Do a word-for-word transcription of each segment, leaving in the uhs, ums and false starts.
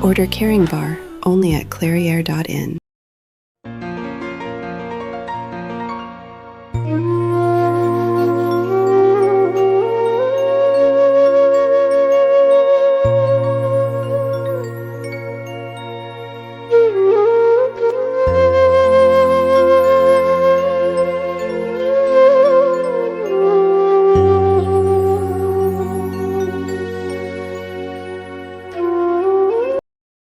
Order Caring Bar, only at clairiere dot in.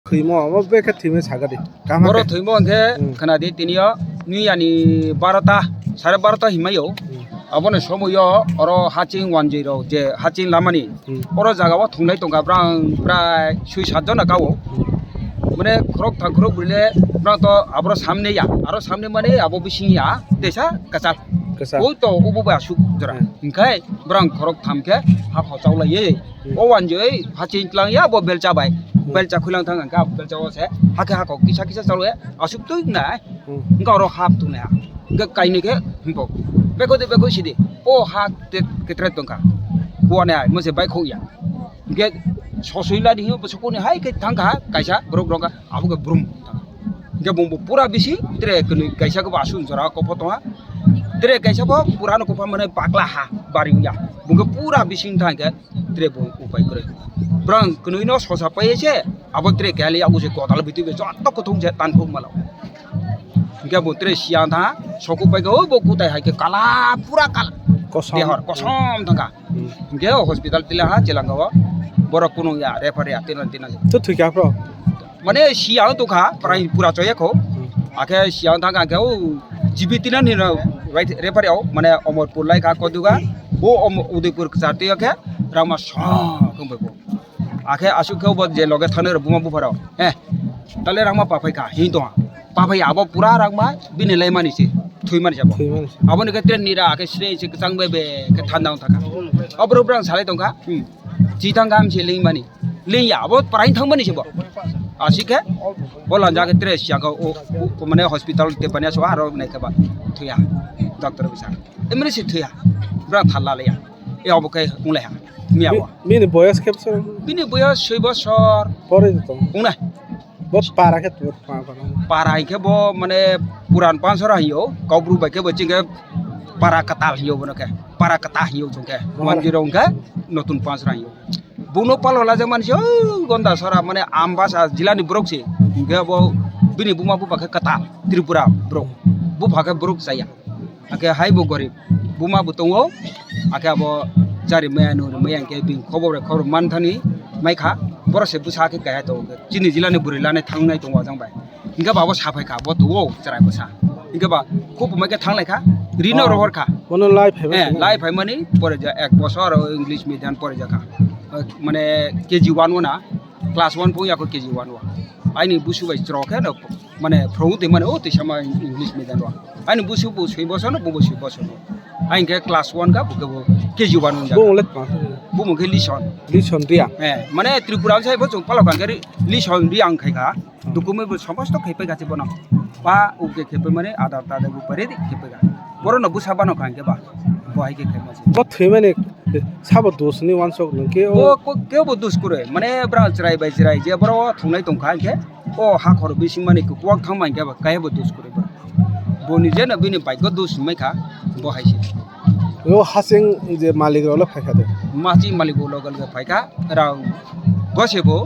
Thwimo, omo bekhe thwimwi sagadi. Kaham Boro khe? Thwimo hwnkhe Hmm. khwnadi tini o nui ani barota, sare barota hinmai o. Hmm. Aboni somoio oro haching wanjwi rok je haching lamani. Hmm. Oro jaga o thunglai tongkha brang prai sui sat jona kao. Hmm. Mane khorok thang khorok bwrwi le brang to aboro samne ya. Aro samne mane abo bising ya. Tesa kachal. Kachal. Oi to ubo ba asuk jora. Hmm. Hingkhai brang khorok tham khe ha khorok chaulai ye. Hmm. O wanjwi haching tlang ya bo belcha bai. Hmm. Belcha khulang thang kha belcha o se. Hakhe hakok kisa kisa chalu ya. Asuk twi na. Hmm. Hingkhe oro hap tongnai ha. Hingkhe kainwi khe himpo. Beko de beko sidi. O ha te ketre tongkha. Kuane hai, mose bai khok ya. Hingkhe sosoi ladi hino bosokoni hai khe thangkha kaisa borok rok abo khe brum thangkha. Hingkhe bumbo pura bisi tre kwnwi kaisa khe bo asuk jora kopho tongha. Tre kaisa bo pura no kopha mane bakla ha bari ya. Bungkhe pura bising thangkhe tre bo upai kwrwi. Brang kwnwi no sosa pai se abo tre kali yago se godal bitwi be jotto kuthung se tan phuk malo. Hingke bo tre siya tha, soku pai ke, o bo kutai hai ke kala, pura kala. Kosom. Dehor, kosom thangka. Hmm. Hingke o hospital tila ha, chelanga o. Borok kunung ya, refer ya, tinan, tinan. To thwi kha phro? Mane siya to kha, prai pura choye kho. Hmm. Akhe siya thangka ke, o G B tinan ni, right, refer ya, mane Omorpur lai kha, koduga. Bo Om-, Udaipur kchar tiya khe, rama sa, kung bai bo. Akhe asuk khe bo je loge thani rok buma bupha rok. He. Tale rangma paphai kha, hin tongha. Paphai abo pura rangma bini lai mani se, thui mani se abo. Thui mani se. Abo ni khe train ni ra akhe sre se kwchang be be khe thandang thaka. Abo rok brang salai tongkha. Hmm. Chi thang gam se ling mani. Ling ya abo prai thang mani se bo. Asik khe bo lanja khe tre siya kha o, o, mane hospital te panya so aro nai khe ba thuya. Doctor bisa. Emre se thuya. Brang thalla le ya. E abo khe ung lai ha. Miya Bi-, wa. Bini boyas khe bwswk? Bini boyas soi bosor. Pore to. Ung nai. Bo para khe tu pa pa. Para hai khe bo mane puran pansora hiyo. Kaubru bai khe bo ching khe para katal hiyo bono khe. Para kata hiyo chung khe. Mahara. One zero ung khe notun pansora hiyo. Buno palo lajak mansi o gonda sora mane Ambasa jilani borok se. Hingke bo bini buma bupha khe katal Tripura borok. Bupha khe borok chaya. Akhe hai bo gorib. Buma bo tongo. Akhe abo jari maya nuri maya hingke bini khobor bai khobor man thani mai kha. Borok se bwsa khe kaiha tongo. Chini jilani bwrwi lani thangnai tongo ajang bai. Hingke ba bo saphai kha, bo tuo chwrai bwsa. Hingke ba khub mai khe thang lai kha, rino Oh. rohor kha. Bono lai phai Eh, mani. Lai phai mani, pore ja ek bosor o English medium pore ja kha. Eh, mane K G one o na, class one pung ya kho K G one o. Aini busu bai chwrok khe no, mane phrung twi mane o twi sama English medium o. Aini busu bo sui bosor no, bo bo sui bosor no. Aini khe class one kha, bo khe bo K G one o ja. Bo le tma. Bo mo khe Lison. Lison dia. Eh, mane Tripura sai bo chung palok kha khe Lison dia ang khai kha. Document bo somosto khepai kha se bono. Pa uke khepai mani Aadhaar tadar bo pare di khepai kha. Boro no bwsa bano kha hingke ba. Bo hai khe khepai se. Bo thwimani sabo dos ni wansok nung ke o. Bo ko-, kebo dos kore. Mane bra chwrai bai chwrai je boro thungnai tong kha hingke. O ha khoro bising mani kwak thang ma hingke ba kaibo dos kore boro. Bo ni je no bini bike o dos mai kha. Bo hai se. O hasing je malik rok le phai kha de. Machi malik bo logal ke phai kha. Rang gose bo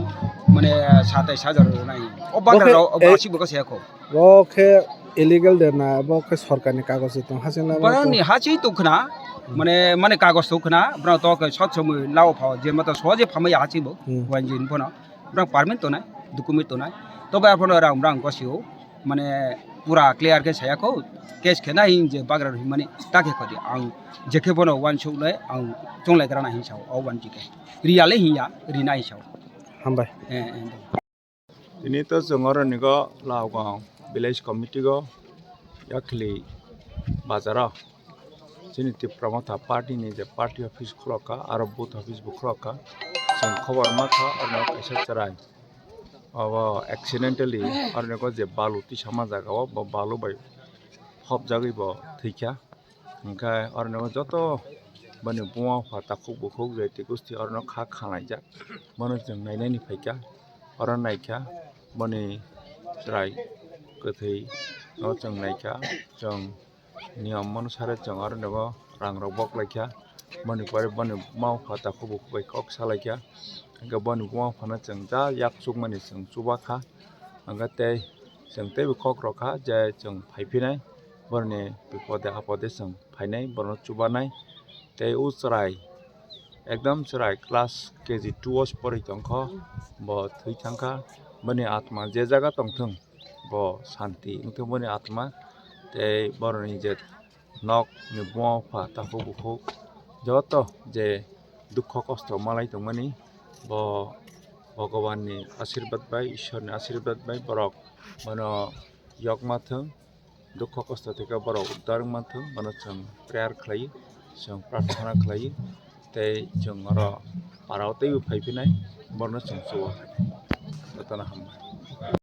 mane satais hajar nai. O bagra Bo khe rok e- asi bo khe se kho. Bo khe illegal de na, bo khe sorkar ni kagoj tong haching na bo Bana to. Ni hachi to khna, mane, mane kagoj to khna, bra to khe sot somoi lao pha, je mata soje phamai hachi bo, Hmm. wanjin bono. Bra permit to nai, document to nai. To ba bono rang bra ko sio, mane pura clear khe saya kho, case khe na hin je bagra ri mani ta khe khodi. Ang je khe bono wansuk le, ang chonglai gra na hin sao, o wanji khe. Ria le hin ya, ri na hin sao. Hambai. Eh, eh. Tini to chwng oro nigo Laogong village committee go yakli bazaro chini Tipra Motha party ni je party office khulokha aro booth office bo khulokha, chwng khobor mankha oro kaisa chwrai obo accidentally oro nigo je balu tisa ma jaga o bo balu bai hopjagwi bo thwikha. Hingkhe oro joto boni buma pha takhuk bukhuk jati gosti oro kha khalaijak. Bono chwng nainani phaikha. oro naikha, boni chwrai kwthwi no chwng naikha, chwng niyom anusare chwng aro nogo rang rok boklaikha, boni pore boni buma bupha takhuk bukhuk bai kok salaikha, hwnkhe boni buma buphano chwng ja yak chukmani chwng chubakha, hwnkhe tei chwng teibo kok rokha je chwng phaiphinai, boroni bipode apode chwng phainai, borokno chubanai. Tei o chwrai ekdom chwrai class K G two o se pori tongkho, bo thwi thangkha, boni atma je jaga tongthwng, bo santi wngthwng boni atma. Tei boroni je nok ni buma bupha takhuk bukhuk joto je dukho kosto malai tongmani, bo Bhagwan ni asirbat bai, Ishwar ni asirbat bai borok bono yokma thwng, dukho kosto theke borok uddar wngma thwng, bono chwng prayer khlai, chwng prarthana khlai, tei chwng oro parao teibo phaiphinai, borokno chwng chuba phainai. Jotono hambai.